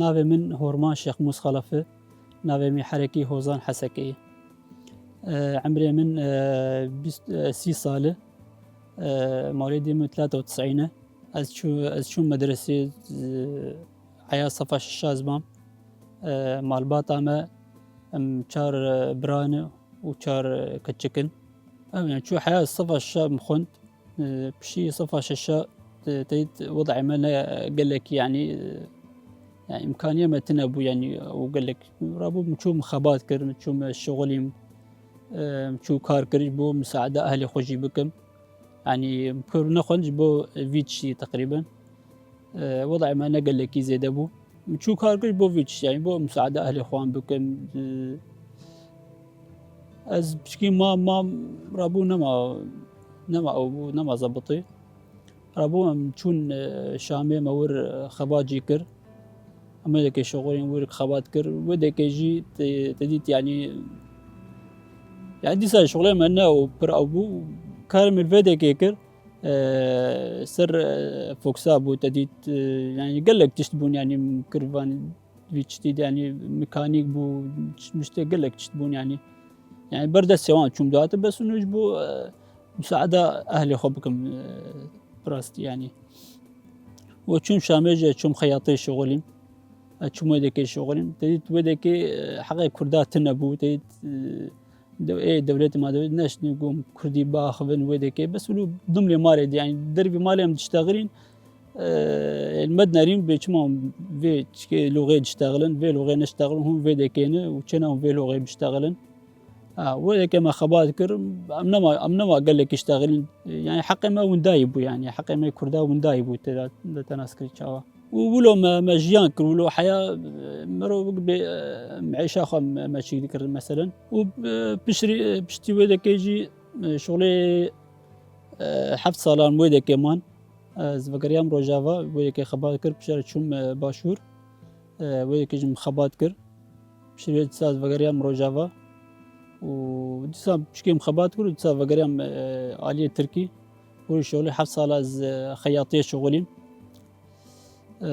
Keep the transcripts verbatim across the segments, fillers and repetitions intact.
Navê min Horman Şêxmûs Xelef e. Navê min Herekî Hozan Hesekê ye. Emrê min, e, bîst, e, sî sal e. E, Mewlêdê min tlata û tisîn e. Ez çû, ez çûm medresê, e, heya sefa şeşa ez mam. E, malbata me, em çar, e, bira ne û çar, e, keçik in. Ew, yani, çû heya sefa şeşa em xwend. E, piştî sefa şeşa, e, teyt wed'ê me ne gelekî, yani, e, yani, îmkaniye me tine bû, yani, û gelek rabû, min çû min xebat kir, min çû min şixulîm, e, min çû kar kir, ji bo misaada ehlê xwe jî bikim. Yani, min pir nexwend ji bo vî tiştî teqrîben. E, wed'ê me ne gelekî zêde bû. Min çû kar kir ji bo vî tiştî, yani, bo misaada ehlê xwe bikim. E, Ez piçkî ma, ma rabû nema, nema ew bû, nema zebitî. Rabû em çûn, e, Şamê me wir, e, xebat jî kir. Em wê dekê şixulîn wir xebat kir. Wê dekê jî te, te dît, yani, yani dîsa şixulê me ne û pir ew bû. Karê min vê dekê kir. E, ser, e, foksa bû, te dît, e, yani gelek tişt bûn, yani kir van vî tiştî de, yanî mekanîk bû, miştê gelek tişt bûn, yanî. Yanî ber destê wan çûm dihate, bes û ji bo, e, misaada ehlê xwe bikim, e, bi rastî, yanî. We çûm Şamê jî çûm xeyatê şixulîm. E, çûm wê dekê şixulîm. Te dît wê dekê, e, heqê Kurda tine bû, te dît, e, dew-, ê dewletê ma dewlet neştin gom Kurdî biaxivin wê dekê. Bes wilo dimlê malê de, yanî dervî malê em diştexilîn, Eee, me dinerîn bê çima vê çikê loxê diştexilin, vê loxê neştexilin, hûn vê dekê ne û çêna hûn vê loxê biştexilin. Ha, wê dekê me xebat kir, em nema, em nema gelekî ştexilin. Yani heqê me windayî bû, yani heqê me Kurda windayî bû, te, te nas kir çawa. Û wilo me, me jiyan kir, wilo heya, e, mirov bê, e, meîşa xwe me, me çîk dikir meselen. Û, e, piştî, e, piştî wê dekê jî, e, şolê, e, heft salan wê dekê man. Ez vegeriyam Rojava, wê yekê xebat kir, piştre çûm, e, Başûr. E, wê yekê jî min xebat kir. Piştre dîsa ez vegeriyam Rojava. Û dîsa pişkê min xebat kir û dîsa vegeriyam, e, aliyê Tirkî. Wê şolê heft sala ez, e, xeyatiyê şixulîm. E,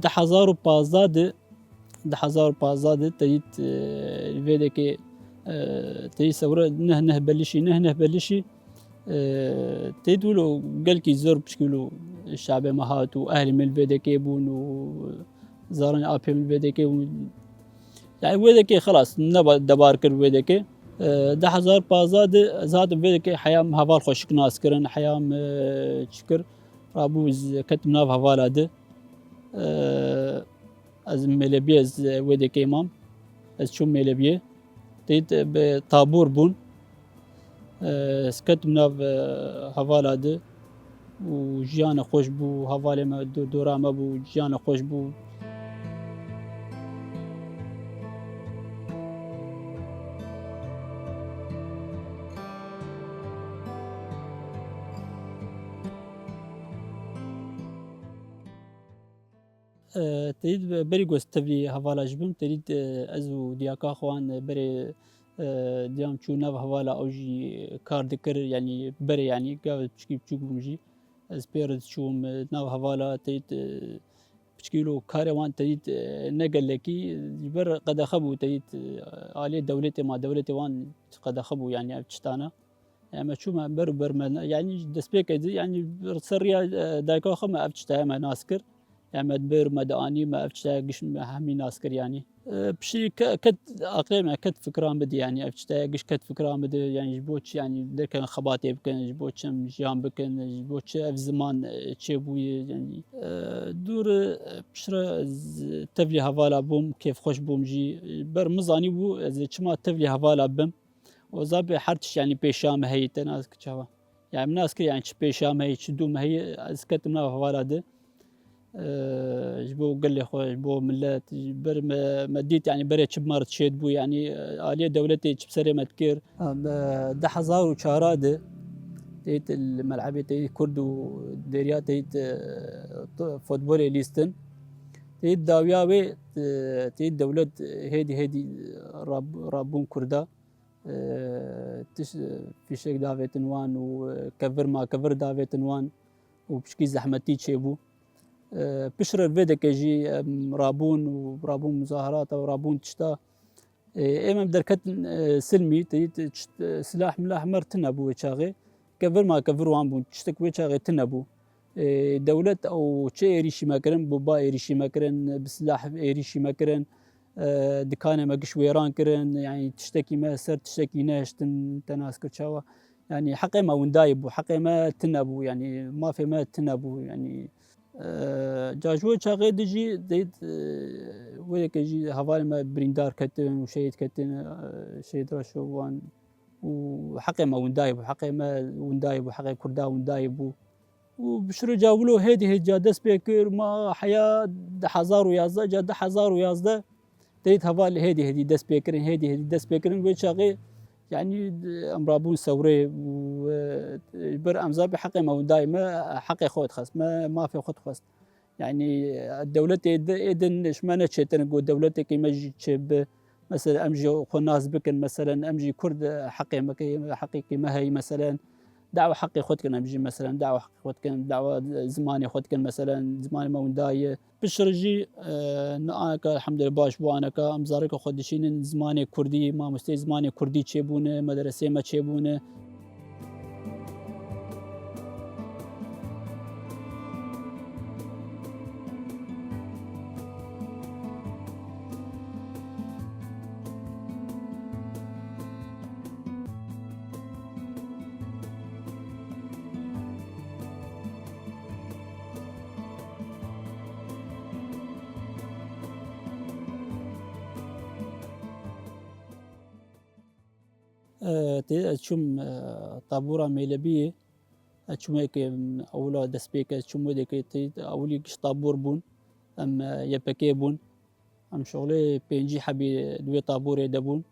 du hezar û pazdeh de Di hezar û pazdeh de teyît, e, vê dekê, e, teyît sewre neh neh belişî, neh neh belişî, e, teyît wilo gelkî zor pişkî wilo şabê me hat û ehlê min vê dekê bûn û zaranê apê min vê dekê bûn. Yani vê dekê xelas neba debar kir vê dekê. E, di hezar pazdeh de ez hatim vê dekê heya min heval xwe şiknas kirin, heya min, e, çi kir, rabû ez ketim nav hevala de. E, Ez Mêlebiyê, ez wê dekê mam. Ez çûm Mêlebiyê. Teyt bi tabûr bûn. Ez ketim nav, e, hevala de û jiyane xweş bû, hevalê me do-, dora me bû, jiyane xweş bû. E, teyîd berî ku ez tevlî hevala jî bim, teyîd, e, ez û diyaka xwe wan, e, berê, e, diyam çû nav hevala ew jî kar dikir, yanî berê, yanî gavê piçkî biçûk bûm jî. Ez pê re diçûm, e, nav hevala teyîd, e, piçkî lo karê wan teyîd, e, ne gelekî, ji ber qedexe bû teyîd, e, aliyê dewletê ma, dewletê wan qedexe bû, yanî ev tiştana. Em çûme ber û ber me, yanî destpêkê de, yanî ser riya, e, dayika xwe me ev tiştaya me nas kir. Em me di ber me de anî, me ev tiştaya giş me hemî nas kir, yanî. E, piştî ke-, ket aqilê me, ket fikra min de, yanî ev tiştaya giş ket fikra min de, yanî ji bo çi, yanî derkevin xebatê bikin, ji bo çi em jiyan bikin, ji bo çi ev ziman, e, çêbûye, yanî. E, dûr, e, piştre ez tevlî hevala bûm, kêfxweş bûm jî. Ber min zanîbû ez ê çima tevlî hevala bim. Oza bê her tişt, yanî pêşiya me heyî, te nas kir çawa. Yani min nas kir, yani çi pêşiya me heyî, çi dû me heyî, ez ketim nav hevala de. Eee, ji bo gelê xwe, ji bo millet, ji ber me, me dît, yani berê çi bi me re çêdibû, yani, e, aliyê dewletê çi bi serê me dikir. Ha, me di hezar û çar de teyt li melebê teyt Kurd û dêriya teyt, e, t-, futbolê lîstin. Teyt dawiya wê, e, teyt dewlet hêdî hêdî rab-, rabûn Kurda. E, tiş-, fîşek davêtin wan û, e, kevir ma kevir davêtin wan û piçkî zehmetî çêbû. E, piştre vê deke jî em rabûn û rabûn muzaherata û rabûn tişta. E, êm em derketin, e, silmî, te dît, çi, e, silah milah mer tune bû wê çaxê. Kevir ma kevir wan bûn, tiştek wê çaxê tune bû. E, dewlet ew çi êrîşî me kirin, bomba êrîşî me kirin, bi silah êrîşî me kirin, e, dikanê me giş wêran kirin, yanî tiştekî me ser tiştekî nehiştin, te nas kir çawa. Yanî heqê me windayê bû, heqê me tune bû, yanî mafê me tune bû, yanî Eee, ca ji wê çaxê di jî, dê, eee, wê yekê jî hevalê me birîndar ketin û şehîd ketin, eee, şehîd Reşo wan û heqê me windayê bû, heqê me windayê bû, heqê Kurda windayê bû. Û bi şiro ca wilo hêdî hêdî ca dest pê kir, ma heya du hezar û yazdeh, ca du hezar û yazdeh Teyit heval hêdî hêdî dest pê kirin, hêdî hêdî dest pê kirin. Wê çaxê, yanî, em rabûn sewrê û, e, ji ber em zabî heqê me windayê me, heqê xwe dixwest, me mafê xwe dixwest. Yanî, dewletê di, ê din ji me neçêtir, got dewletekî me jî çêbi. Mesela, em jî xwe nas bikin, meselen, em jî Kurd, e, heqê me ke, heqekî me heyî, meselen, dawa heqê xwe dikin, em jî, meselen, dawa heqê xwe dikin, dawa zimanê xwe dikin, meselen, zimanê me winda ye. Piştre jî, e, ne aneka, elhamdülillah, baş bû aneka, em zareka xwe dişînin, zimanê kurdî, mamosteyê zimanê kurdî çêbûne, medreseyê me çêbûne. E, tê ez çûm, e, tabûra Mêlebiyê. Ez çûm weke, em, ewila dest pê ke, ez çûm wê deke tê ewilî giş tabûr bûn. Em, e, Y P G bûn. Em şixulê pêncî hebî di wê tabûrê de bûn.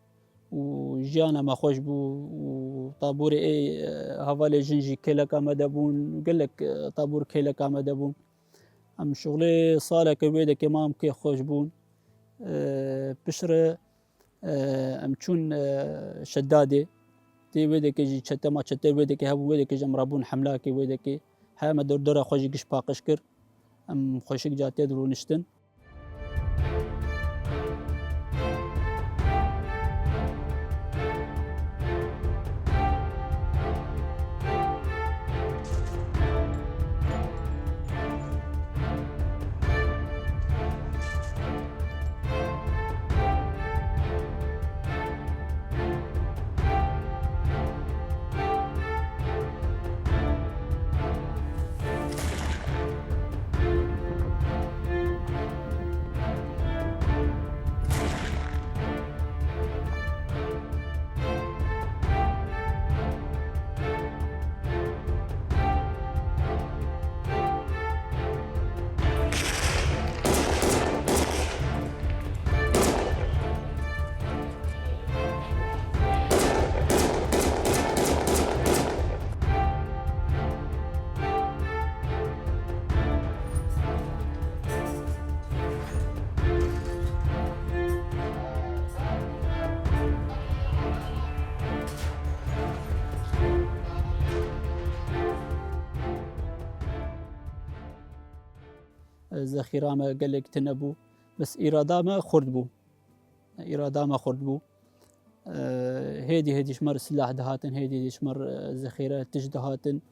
Û jiyana me xweş bû û tabûrê ê, e, hevalê jin jî kêleka me de bûn. Gelek, e, tabûr kêleka me de bûn. Em şixulê saleke wê deke mam kê xweş bûn. E, piştre, e, em çûn, e, Şedadê. Tê wê deke jî çete ma çete wê deke hebûn, wê deke jî em rabûn hemlakê wê deke. Heya me dor dora xwe jî giş paqij kir. Em xweşik ca tê de rûniştin. Zexîra me gelek tune bû. Bes îrada me xurt bû. Îrada me xurt bû. Hêdî hêdî ji me re silah dihatin, hêdî hêdî ji me re, e, zexîre tişt dihatin.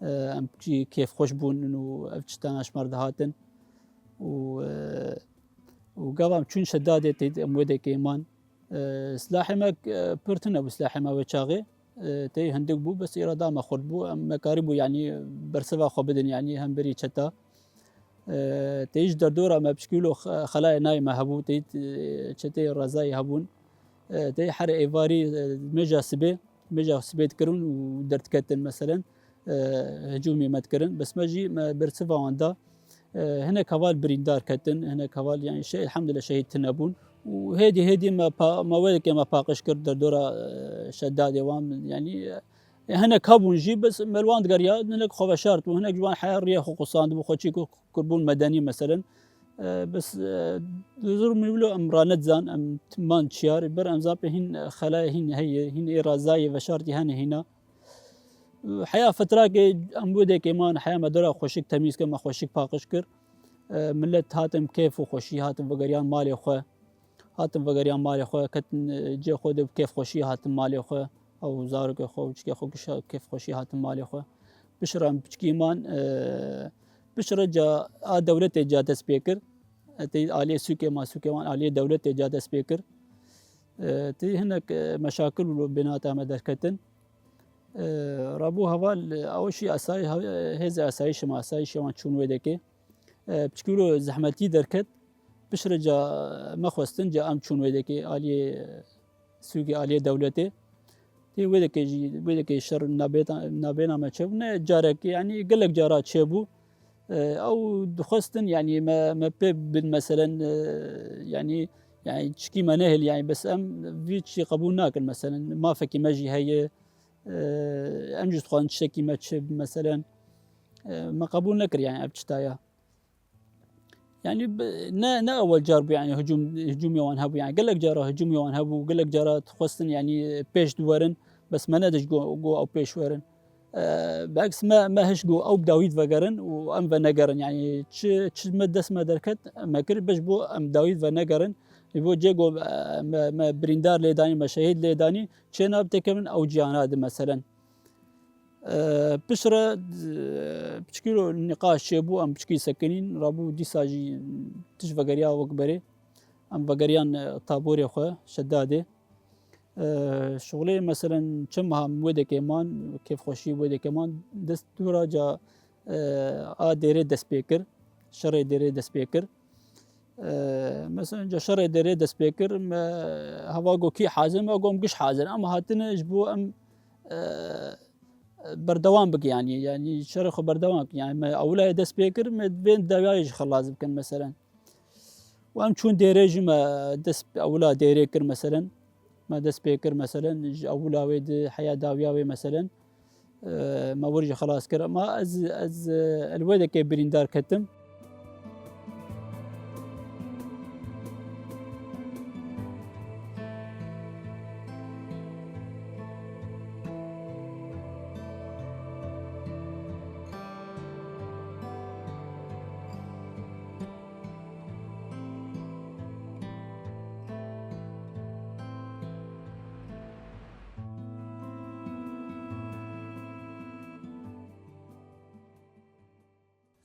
E, em jî kêfxweş bûn û ev tiştana ji me re dihatin. Û, e, û gava em çûn Şedadê tê em wê dekê man. E, silahê me, e, pir tune bû silahê me wê çaxê. E, tê hindik bû, bes îrada me xurt bû. Em me karîbû, yanî bersiva xwe bidin, yanî hemberî çeta. E, tê ji derdora me pişkî wilo xe-, xelayê nayê me hebû, tê, e, çeteyê rezayê hebûn. E, tê her êvarî, e, mêja sibê, mêja sibê dikirin û derdiketin meselen, e, hicûmê me dikirin. Bes me jî me bersiva wan da. E, hinek heval birîndar ketin, hinek heval, yanî, şey, elhamdülillah şehîd tune bûn. Û hêdî hêdî me pa-, me wê dike me paqij kir derdora, e, Şedadê wan, yanî, e, hinek hebûn jî, bes me li wan digeriya, hinek xwe veşart bû, hinek ji wan heya riyê xwe qusandibû, xwe çî ku-, kirbûn medenî, meselen. E, bes, e, di zor min wilo em ranedizan, em man çiyar, ber em zapê hîn, e, xelayê hîn heye, hîn ê razayê veşartî hene hîna. Heya fitrakê em wê dekê man, heya me dora xweşik temîz kir, me xweşik paqij kir. E, millet hatin kêf û xweşî hatin vegeriyan malê xwe. Hatin vegeriyan malê xwe, ketin, e, cê xwe de bi kêf xweşî hatin malê xwe. Ew zarokê xwe û çikê xwe giş kêf xweşî hatin malê xwe. Piştre em piçkî man, e, piştre ca a dewletê ca dest pê kir. E, tê aliyê sûkê ma, sûkê wan aliyê dewletê ca dest pê kir. E, tê hinek, e, meşakil û binata me derketin. E, rabû heval, e, ew şî asay-, he-, hêzê asayîşê me, asayîşê wan çûn wê dekê. E, piçkî wilo zehmetî derket, piştre ca me xwestin, ca em çûn wê dekê aliyê sûkê, aliyê dewletê. Tê wê dekê jî, wê dekê şer nabêta-, nabêna me çêbû. Ne carekê, yanî gelek cara çêbû. E, ew dixwestin, yanî me, me pê bin, meselen, e, yanî, yanî çikî me nehêl, yanî bes em vî çî qebûl nakin, meselen, mafekî me jî heye, e, em jî dixwazin tiştekî me çi, meselen, e, me qebûl nekir, yanî ev çita ya. Yanî bi-, ne, ne ewel car bû, yanî hicûm, hicûmê wan hebû, yanî gelek cara hicûmê wan hebû, gelek cara dixwestin, yanî pêş diwerin, bes me nediş got, got ew pêş werin. E, bileks me, me hiş got ew bi dawî vegerin û em venegerin. Yanî çi, çi me dest me derket, me kir, biş bo em dawî venegerin. Ji bo cê got, e, me, me birîndar lê danî, me şehîd lê danî, çê nab têkevin ew ciyana di, meselen. E, piştre, e, piçkî ro nîqaş çêbû, em piçkî sekinîn, rabû dîsa jî tişt vegeriya wek berê. Em vegeriyan, e, taborê xwe, Şedadê. E, şixulê, meselen, çend meha em wê dekê man, kêfxweşî wê dekê man, dest dûra ca, e, a dêrê dest pê kir, şerê dêrê dest pê kir. E, mesela, ca şerê dêrê dest pê kir, me heva got kî hazir, me got em giş hazir. Em hatine ji bo em, e, berdewam bikin, yanî, yanî şerê xwe berdewam bikin. Yanî me ewlayê dest pê kir, me vê dawiyayê jî xelas bikin, meselen. Û em çûn dêrê jî me dest ewla dêrê kir, meselen. Me dest pê kir, meselen, ji ewla wê di heya dawiya wê, meselen, e, me wir jî xelas kir. Ama ez, ez, e, li wê dekê birîndar ketim.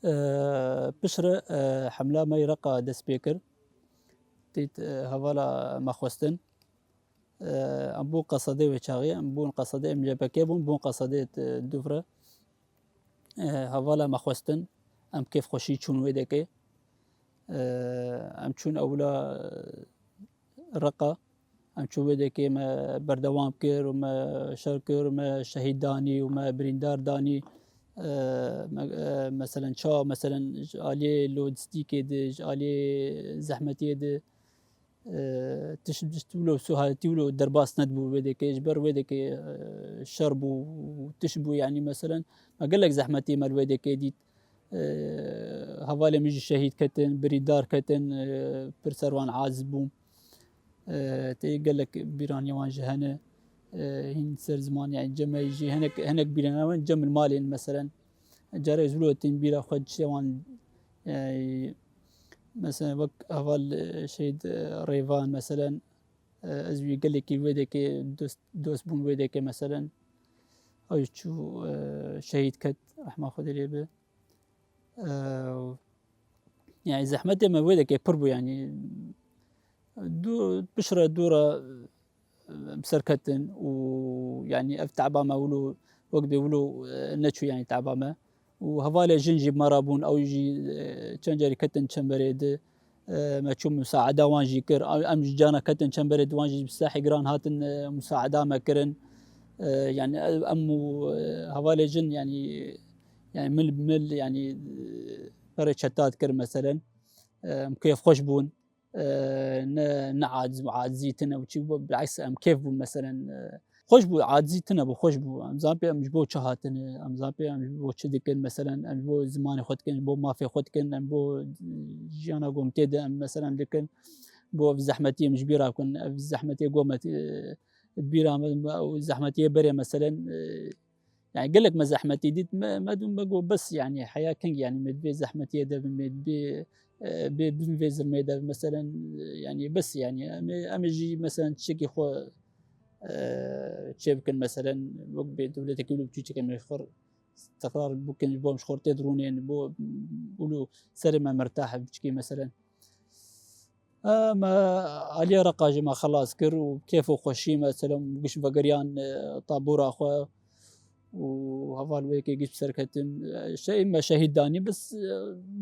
E, piştre, e, hemla me yê Reqa dest pê kir. Tît, e, hevala me xwestin. E, em bûn qesedê wê çaxê, em bûn qesedê, em J P K bûn, bûn qesedê, e, Dûvre. E, hevala me xwestin, em kêfxweşî çûn wê dekê. E, em çûn ewla, e, Reqa. Em çûn wê dekê me berdewam kir û me şer kir û me şehîd danî û me birîndar danî. E, me, e, meselen çawa, meselen ji aliyê lojîstîkê de, ji aliyê zehmetiyê de, e, tişt, tişt wilo, sû haletî wilo derbas nedibû wê dekê, ji ber wê dekê, e, şer bû, tişt bû, yanî meselen me gelek zehmetî me li wê dekê dît. E, hevalê min jî şehîd ketin, birîndar ketin, e, pir ser wan aciz bûm. E, tê gelek bîraniya wan jî hene. E, hîn ser ziman, yani cemeyî jî hinek, hinek bîraniya wan cem li malê in, meselen. Carê ez wilo tên bîra xwe çê wan, e, mesela wek heval, e, şehîd, e, Rêvan, meselen, e, ez wî gelekî wê dekê dost, dost bûn wê dekê, meselen. Ew çû, e, şehîd ket, rehma Xwedê lê be. E, yani zehmetê me wê dekê pir bû, yani du, piştre dûra, e, bi ser ketin û yani ev teba me wilo wek bê wilo, e, neçû, yani teba me. Û hevalê jin jî bi me re bûn, ew jî, e, çend carî ketin çemberê di, e, me çû musaada wan jî kir. Em, em ji cana ketin çemberê di wan jî bi sehî giran hatin, e, musaada me kirin. E, yani, e, em û, e, hevalê jin, yani, yani mil bi mil, yani, e, perê çeta dikir, meselen. E, em kêfxweş bûn. E, ne, ne aciz bû, acizî tune bû, çi bû, bilaks em kêf bûn, meselen, e, xweş bû, acizî tune bû, xweş bû. Em zan pê em ji bo çi hatine, em zan pê em ji bo çi dikin, meselen, em ji bo zimanê xwe dikin, ji bo mafê xwe dikin, em bo jiyana ku em tê de, em, meselen, dikin, bo ev zehmetî em ji bîra bikin, ev zehmetê ku me, e, bîra me, ew zehmetiyê berê, meselen, e, Yani gelek me zehmetî dît, me, me dû me got bes yani heya keng yani me divê zehmetiyê de bin, me divê, e, bê bin vê zilmê de bin, meselen, yani bes yani em ê, em ê jî meselen tiştekî xwe, e, çê bikin, meselen wek bê dewletekî wilo biçûçik em ê xwe tekrar bikin, ji bo em ji xwe tê dirûnên, bo wilo serê me mirtah biçikî meselen. E, me aliyê Reqa jî me xelas kir û kêf û xweşî me selam giş vegeriyan, e, tabora xwe û heval wê yekê giş serketin. E, şey me şehîd danî, bes, e,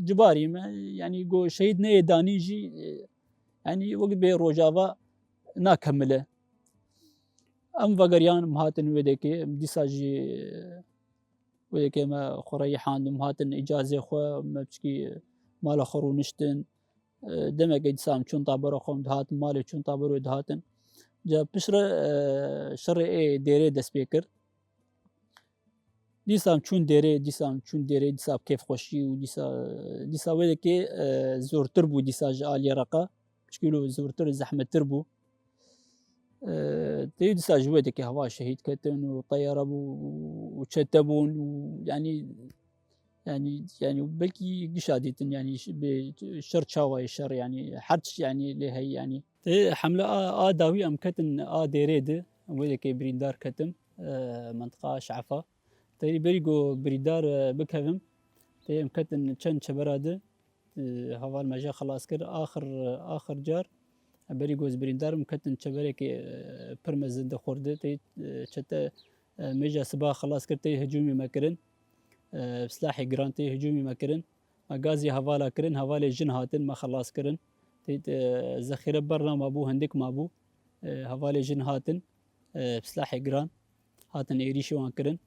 cibarî me, yani go şehîd neyê danî jî, e, yani wek bê Rojava nakemile. Em vegeriyan, em hatin wê dekê, em dîsa jî, e, wê yekê me xwe reyî hand, em hatin îcazê xwe, me piçkî mala xwe rûniştin. E, demekê dîsa em çûn tabora xwe, em dihatin malê, çûn tabora wê dihatin. Ca piştre, e, şerê ê dêrê dest pê kir. Dîsa em çûn dêrê, dîsa em çûn dêrê, dîsa bi kêfxweşî û dîsa, dîsa wê dekê, e, zortir bû dîsa ji aliyê Reqa. Piçkî wilo zortir, zehmettir bû. E, tê dîsa ji wê dekê heval şehîd ketin û teyare bû û çete bûn û yani, yani, yani belkî gişa dîtin yani ş-, bê şer çawa ye şer yani her tişt yani lê heye yani. Tê hemle a, a dawî em ketin a dêrê di, wê dekê birîndar ketim, e, mentiqa Şefa. Tê berî go birîndar, e, bikevim, tê em ketin çend çebera di, e, heval me jê xelas kir. Axir, axir car, e, berî go ez birîndar bim, ketin çeberekê, e, pir mezin di xwe di. Tê, e, çete, e, me jê siba xelas kir, tê hicûmê me kirin. E, bi silahê giran tê hicûmê me kirin. Me gazî hevala kirin, hevalê jin hatin, me xelas kirin. Tê, e, zexîre berna mabû, hindik mabû. E, hevalê jin hatin, e, bi silahê giran hatin êrîşê wan kirin.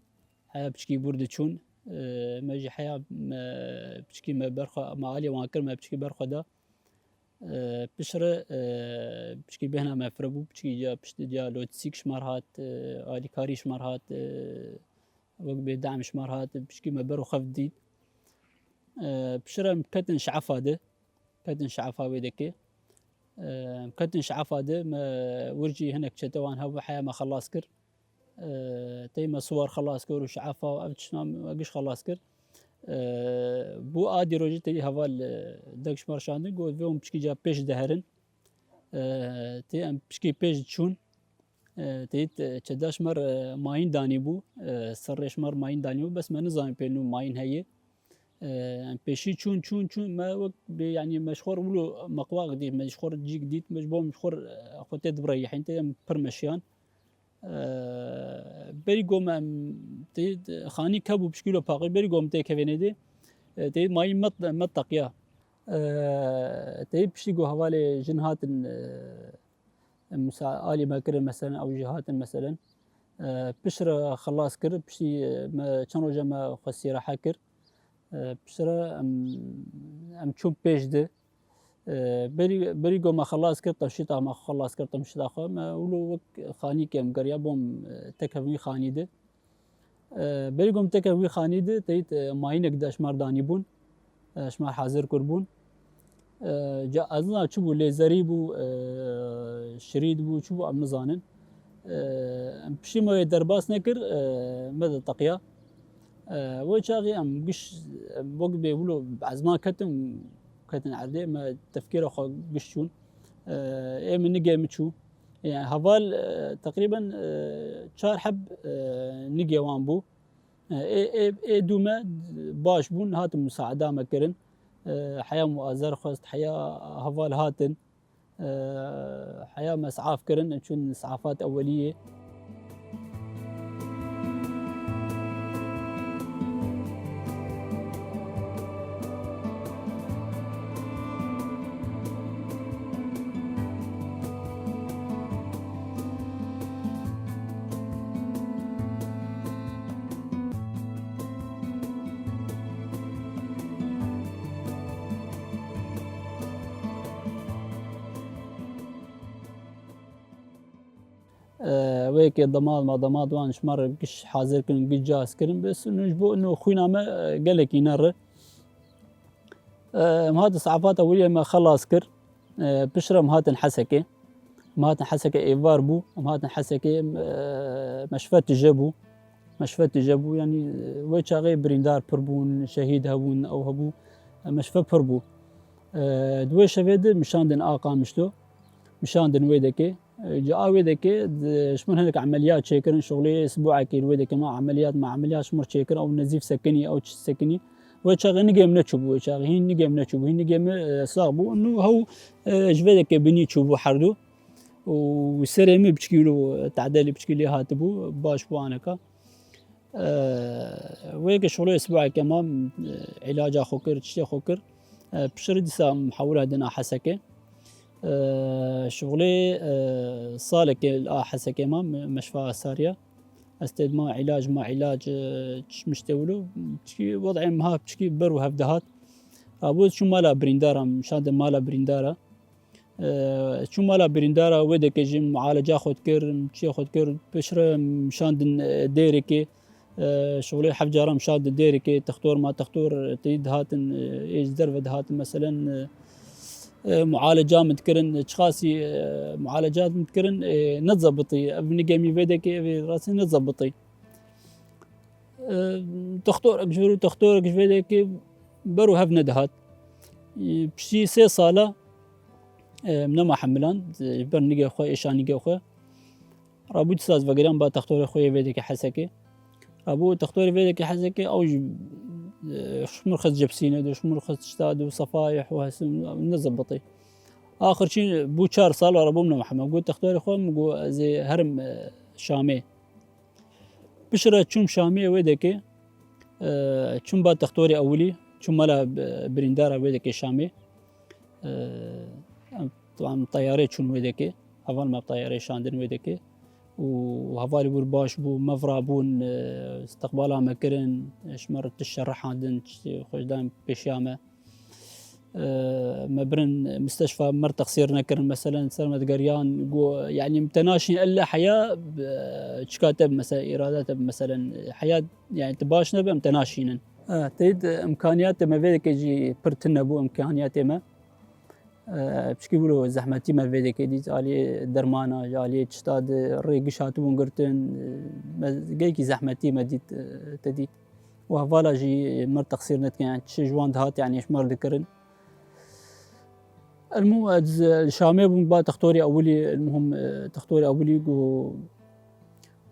Heya piçkî bûr diçûn. E, me jî heya me piçkî me berxwe, me alî wan kir, me piçkî berxwe da. E, piştre, e, piçkî bêhna me fire bû, piçkî ca piştî ca lojîstîk ji mar hat, e, alîkarî ji mar hat, e, wek bê dem ji mar hat, piçkî me ber û xev dît. E, piştre em ketin şefa de, ketin şefa wê dekê. E, em ketin şefa de, me wir jî hinek çete wan hebû, heya me xelas kir. E, tey me siwar xelas kir û şefa ev tiştan me giş xelas kir. E, bû a dîrojî tey heval, e, dek ji mar şandin, got vê hûn piçkî ca pêş de herin. E, tê em piçkî pêş çûn. E, tê, e, çeda ji me re mayîn danî bû. E, serrê ji me re mayîn danî bû. Bes me nizanî pê nû mayîn heye. E, em pêşî çûn, çûn, çûn. Me wek bê, yanî me ji xwe re wilo meqwaq dît, me ji xwe re cîk dît. Me ji bo em ji xwe re, e, xwe tê dibireyihîn. Tê em pir meşiyan. E, berî go me em tê xanî kebû pişkîlo paqij. Berî go em tê kevênê dê. E, tê mayîn me, me teqiya. E, tê piştî go hevalê jin hatin, e, em sa-, alî me kirin, meselen, ew jî hatin, meselen. E, piştre xelas kir, piştî, e, me çend roja me xwestî rehe kir. E, piştre em, em çûn pêş di. E, berî, berî go me xelas kir, tevşîta me xelas kir, tevşîta xwe, me wilo wek xanîkê em geriya bûm, e, tekevî xanî di. E, berî go em teke wî xanî di, teyît, e, mayînek de ji me re danî bûn. E, ji me re hazir kir bûn. E, ca ez nizanim çi bû, lêzerî bû, e, şirît bû, çi bû, em nizanin. E, em piştî me wê derbas nekir, e, me de teqiya. E, wê çaxê em giş, em wek bê wilo ezman ketin, ketin erdê, me tefkêra xwe giş çûn. E, ê min nigê min çû. Yani heval, e, teqrîben, e, çar heb, e, nigê wan bû. E, ê, ê, ê dû me baş bûn, hatin musaada me kirin. E, heya muazer xwest, heya heval hatin. E, heya me isaf kirin, çûn isafat eweliyê. E, wê yekê demat me, demat wan ji me re giş hazir kirin, giş cihaz kirin. Bes û ji bo ino xwîna me, e, gelekî nere. E, em hatin safata weriye me xelas kir. E, piştre em hatin Hesekê. Em hatin Hesekê êvar bû. Em hatin Hesekê, e, me şive tije bû. Meşve tije bû, yanî wê çaxê birîndar pir bûn, şehîd hebûn, ew hebû, meşve pir bû. E, di wê şevê de mişandin a Qamişlo, mişandin wê dekê. E, ca a wê dekê, di, ji min hinek emeliyat çêkirin, şixulê sibûekê li wê dekê ma emeliyat, ma emeliyat ji min çêkir, ew nezîf sekinî, ew çi sekinî. Wê çaxê nigê min neçûbû, wê çaxê hîn nigê min neçûbû, hîn nigê min, e, sax bû. Nû hew, e, ji vê dekê binî çûbû herdu. Û serê min piçkî wilo, tedelî piçkî lê hatibû, baş bû aneka. Eee, wê yekê şixulê sibahekê ma, eee, îlaca xwe kir, tiştê xwe kir. Eee, pişirî dîsa mihawira dina Hesekê. Eee, şixulê, eee, salekê a Hesekê ma, me-, meşfa sariya. Ez tê dima îlac ma îlac, eee, çiş miştê wilo. Çikî wed'ê miha çikî ber û hev dihat. Rabû çû mala birîndara, şandê mala birîndara. Eee, çû mala birîndara wê dekê jî mualeca xwe dikir, çiyê xwe dikir, piştre şandin, e, dêrekê, e, şixulê heft caran şandin dêrekê, textor ma textor, e, tê dihatin, e, ê ji derve dihatin, meselen, e, e, mualeca min dikirin, çiqasî, e, mualeca min dikirin, e, nezebitî. Ev nigê min vê dekê, ev ê rastî nezebitî. E, textorek ji vir û textorek ji vê dekê ber û hev nedihat. E, piştî sê sala, e, nema hemilan, e, ji ber nigê xwe, êşa nigê xwe. Rabû dîsa ez vegeriyan ba textorê xwe yê vê dekê Hesekê. Rabû textorê vê dekê Hesekê, ew jî, e, ji min xist cipsîne, ji min xist tişta, di sefayê xwe hesin, nezebitî. Axirçî bû çar sal, rabûm nema hema. Got textorê xwe, min got ez ê herim, e, Şamê. Piştre çûm Şamiyê wê dekê, e, çûm ba textorê ewilî, çûm mala, e, birîndara wê dekê Şamê. E, em, em teyarê çûn wê dekê, heval me bi teyarê şandin wê dekê. Û hevalî wir baş bû, mevra bûn, e, istiqbala me kirin, ji me re tişt şerrehandin, tiştê xwe ji dan pêşiya me. E, me birin misteşfa, me re texsîr nekirin, meselen ser me digeriyan, got, yanî, em te naşîn ella heya, e, çika te bi, mesela, îrada te bi, meselen, heya, yanî, tu baş nebe, em te naşînin. E, teyid imkaniyatê me vê dekê jî pir tune bû, imkaniyatê me. E, piçkî wilo zehmetî me vê dekê dît, aliyê dermana, aliyê tişta di rê giş hatibûn girtin, e, me gelekî zehmetî me dît, e, te dît. Û hevala jî me re texsîr nedikin, yani çi ji wan dihat, yani ji me re dikirin. Elmû ez li Şamê bûm, ba textorê ewilî, elmuhim, e, textorê ewilî got,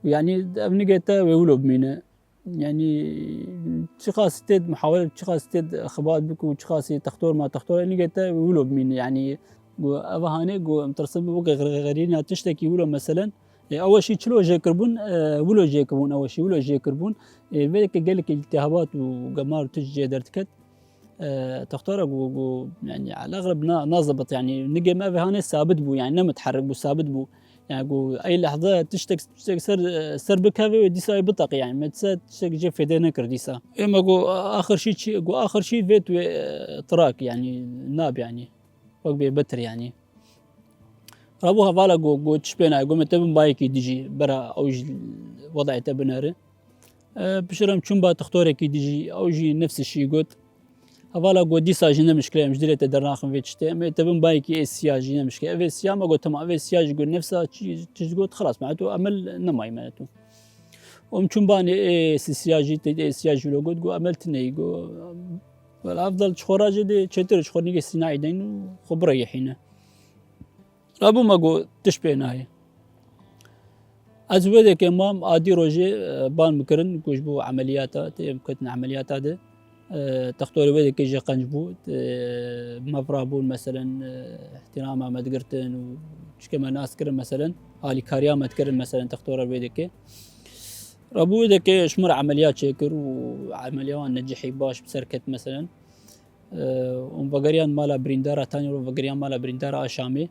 yani ev nigê te wê wilo bimîne. Yani çiqas tê de muhawele, çiqas tê de xibat bik û çiqas textor ma textor, nigê te wilo bimîne. Yani got, eva hanê got, em tirsim weke xerîna tiştekî wilo meselen. E, ew şî çilo jê kirbûn, e, wilo jê kirbûn, ew şî wilo jê kirbûn. E, vê yekê gelekî îltihabat û gemar tişt jê derdiket. E, textora got, got, yani, eleğrib na-, nazibit, yani, nigê me vê hanê sabit bû, yani, ne mutherrik bû, sabit bû. Yani, got, ey lehze tiştek, tiştek ser, ser bikeve wê dîsa wê biteqe, yani, me dîsa tiştek jê fêde nekir dîsa. Ê me got, axir şî çi, got, axir şî vê tu wê, e, trak, yani, nab, yani. Wek bê betir, yani. Rabû hevala got, got, çi pê nayê, got, me te bin bayekî dijî, bera ew ji wedayê te bineri. E, piştre em çûn ba textorekî dijî, ew jî nefsê şî got. Hevala got, dîsa jî ne mişkile, em ji dilê te dernaxin vê tiştê. Em ê te bin bayekî ê siya jî ne mişkile. Ev ê siya me got, tamam, ev ê siya jî got, nefsa çi, tişt got, xelas, me tu emel nemayî me tu. Em çûn banê ê siya jî, te ê siya jî lo got, got, emel tineyî, got. Wela efdal ji xwe re jê dê çêtir ji xwe nigê sînayî deyn û xwe bireyihîne. Rabû me got, tişt pê nayê. Ez wê dekê mam, adî rojê, e, ban mikirin, ku ji bo emeliyata, tê bikitin emeliyata de. E, textorê wê dekê jê qenc bû, e, mevra bûn, meselen, e, îhtînama me digirtin û çike me nas kirin, meselen, alîkariya me dikirin, meselen, textora wê dekê. Rabû wê dekê ji min re emeliyat çêkir û emeliya wan necihî baş bi ser ket, meselen. E, û vegeriyan mala birîndara, tanî ro vegeriyan mala birîndara a Şamê.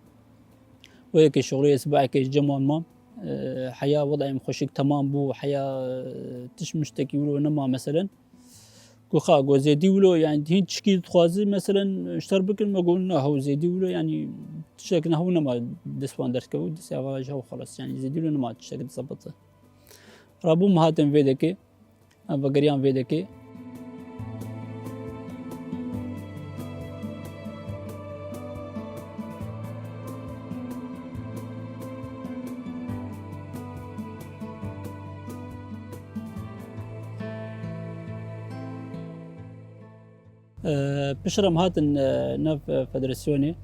Wê yekê şixulê sibahekê ji cem wan mam. E, heya wedayê min xweşik temam bû, heya, e, tişt miştekî wilo nema meselen. Ku xa, ku zêdî wilo, yani hîn tişkî dixwazi meselen ji te re bikin, me got, na, hew zêdî wilo, yani tiştek ne hew nema dest wan derkevû, destê hevala ji hew xelas, yani zêdî wilo nema tiştek dizebite. Rabû min hatin vê dekê. Em vegeriyan vê dekê. E, piştre em hatin, e, nav federasyonê.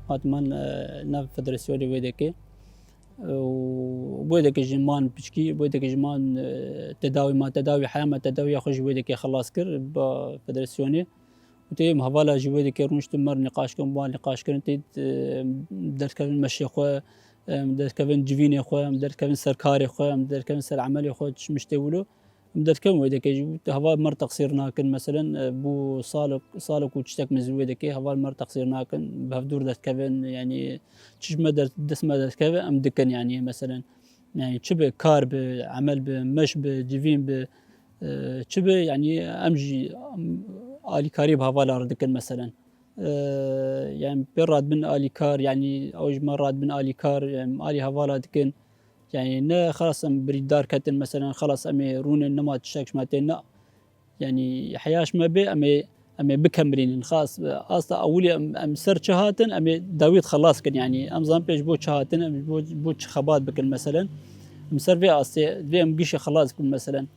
Hatin man, e, nav federasyonê wê dekê. E, û wê dekê jî man piçkî, wê dekê jî man, e, tedawî, ma tedawî, heya me tedawiya xwe ji wê dekê xelas kir, ba federasyonê. Û tê em hevala ji wê dekê rûniştin, mer nîqaş kirin, wan nîqaş kirin, tê, e, derkevin meşê xwe, em derkevin civînê xwe, em derkevin ser karê xwe, em derkevin ser emelê xwe, tişt miştê wilo. Em derkevin wê dekê jî, heval mer teqsîr nakin, meselen, e, bû salek, salek û tiştek min ji wê dekê, heval mer teqsîr nakin, bi hevdûr derdikevin, yanî çi ji me der-, dest me derdikeve, em dikin, yanî, meselen. Yanî çi bi, kar bi, emel bi, meş bi, civîn bi, e, çi bi, yanî em jî, em alîkarî bi hevala re dikin, meselen. E, yanî pê radibin alîkar, yanî ew ji me radibin alîkar, yanî alî hevala dikin. Yanî ne xelas em birîndar ketin, meselen, xelas em ê rûnin, nema tiştek ji me tê, ne. Yanî heya ji me bê, em ê, em ê bikemirînin. Xelas, asta ewilî em, em ser çi hatin, em ê dawî xelas kin. Yanî em zan pê ji bo çi hatin, em ji bo, ji bo çi xebat bikin, meselen. Em ser vê astê, divê em gişê xelas bikin, meselen.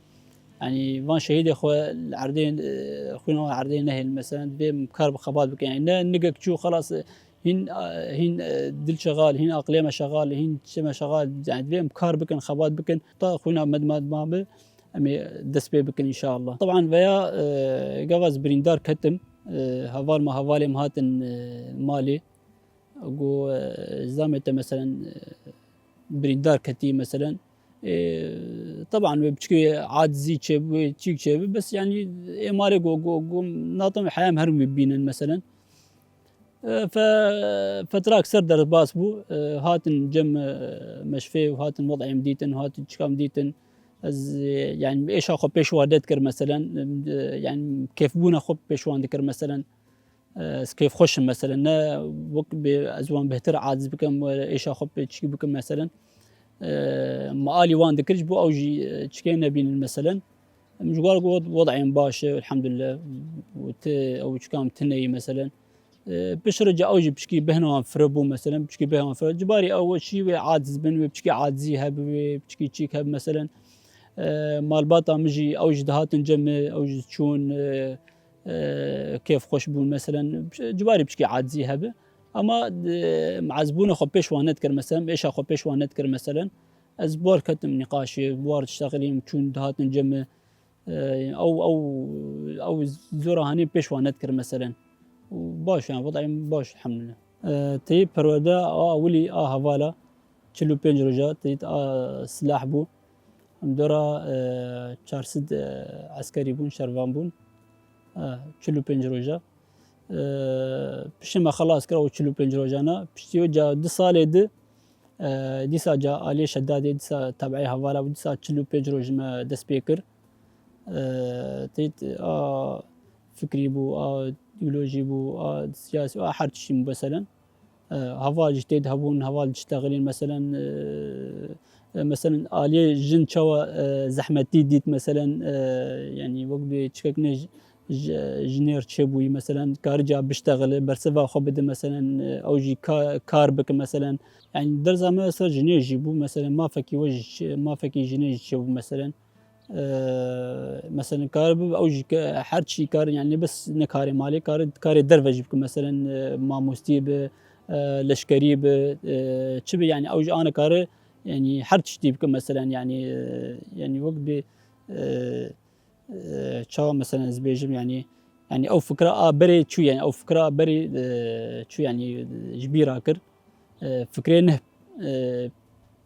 Yanî van şehîdê xwe li erdê, e, xwîna wan erdê nehêlin, meselen, divê em kar bi xebat bikin. Yanî ne nigek çû, xelas, hîn, hîn, e, dil şexal, hîn aqilê me şexal, hîn çi me şexal, yanî divê em kar bikin, xebat bikin, ta xwîna me dima dima bi, em ê dest pê bikin înşallah. Teban veya, e, gava ez birîndar ketim, e, heval me, hevalê me hatin, e, malê, got, e, zamê te, meselen, e, birîndar ketî, meselen, e, teban wê piçkê acizî çêbû, wê çîk çêbû, bes yanî ê malê got, got, got, natam heya em herin wî bînin, meselen. E, fe-, fetrak ser derbas bû. E, hatin cem, e, meşfê û hatin wed'ê em dîtin, hatin çikam dîtin. Ez, e, yanî êşa xwe pêş wan nedikir, meselen, e, yanî kêfbûna xwe pêş wan dikir, meselen. E, ez kêfxweş im, meselen. Ne wek bê ez wan bêhtir aciz bikim, were êşa xwe pê çikî bikim, meselen. E, me alî wan dikir, ji bo ew jî, e, çikê nebînin, meselen. Em ji war got, wed'ê em baş e, elhamdulillah. Û ti, ew çikam tune yî, meselen. E, piştre ca ew jî piçkî bêhna wan fire bû, meselen, piçkî bêhna wan fire. Cibarî ew şî wê aciz bin, wê piçkî acizî hebe, wê piçkî çîk hebe, meselen. E, malbata min jî, ew jî dihatin cem min, ew jî çûn, e, e, kêfxweş bûn, meselen, cibarî piçkî acizî hebe. Ama, e, em azbûna xwe pêş wan nedikir, meselen, êşa xwe pêş wan nedikir, meselen. Ez bi war ketim nîqaşê, bi war diştexilîm, çûn dihatin cem min. E, ew, ew, ew zora hanê pêş wan nedikir, meselen. Û baş, yanî, wed'ê em baş, elhamdulillah. E, tê perwerde a ewilî a hevala çil û pênc roja, tê a silah bû. Em dora, e, çar sed, e, eskerî bûn, şervan bûn. E, çil û pênc roja. E, piştî me xelas kir ew çil û pênc rojana. Piştî wê ca du salê di, e, dîsa ca aliyê Şedadê, dîsa tabi'ê hevala bû, dîsa çil û pênc roj me dest pê kir. E, tê a fikrî bû, a îdeolojî bû, a siyasî, a her tiştî bû, meselen. E, heval jî tê de hebûn, heval diştexilîn, meselen, e, e, meselen, aliyê jin çawa, e, zehmetî dît, meselen, e, yanî wek bê çikek ne ji, ji, jinêr çêbûyî, meselen, karica biştexile, bersiva xwe bide, meselen, e, ew jî ka-, kar bike, meselen. Yanî derza me ser jinê jî bû, meselen, mafekî we jî çê-, mafekî jinê jî çêbû, meselen. E, meselen, karibe ew jî ke-, her çî kar, yanî bes ne karê malê, kar, karê derve jî bike, meselen, e, mamostî be, e, leşkerî be, e, çi be, yanî ew jî ane kare, yanî her tiştî bike, meselen, yanî, e, yanî wek bê, e, e, çawa, meselen, ez bêjim, yanî, yanî ew fikra a berê çû, yanî ew fikra a berê, e, çû, yanî ji bîra kir. E, fikrê ne, e,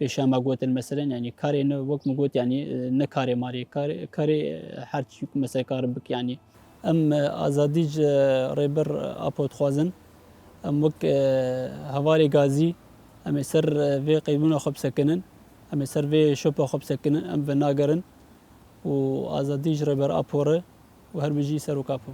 pêşa me gotin, meselen, yanî karê ne, wek min got, yanî, e, ne karê marê, karê, karê, e, her çi, mesela, kar bik, yanî. Em, e, azadî ji Rêber Apo dixwazin. Em wek, e, hevalê gazî, em ê ser, e, vê qeybûna xwe bisekinin, em ê ser vê şopa xwe bisekinin, em venagerin û azadî ji Rêber Apo re û her bijî Serok Apo.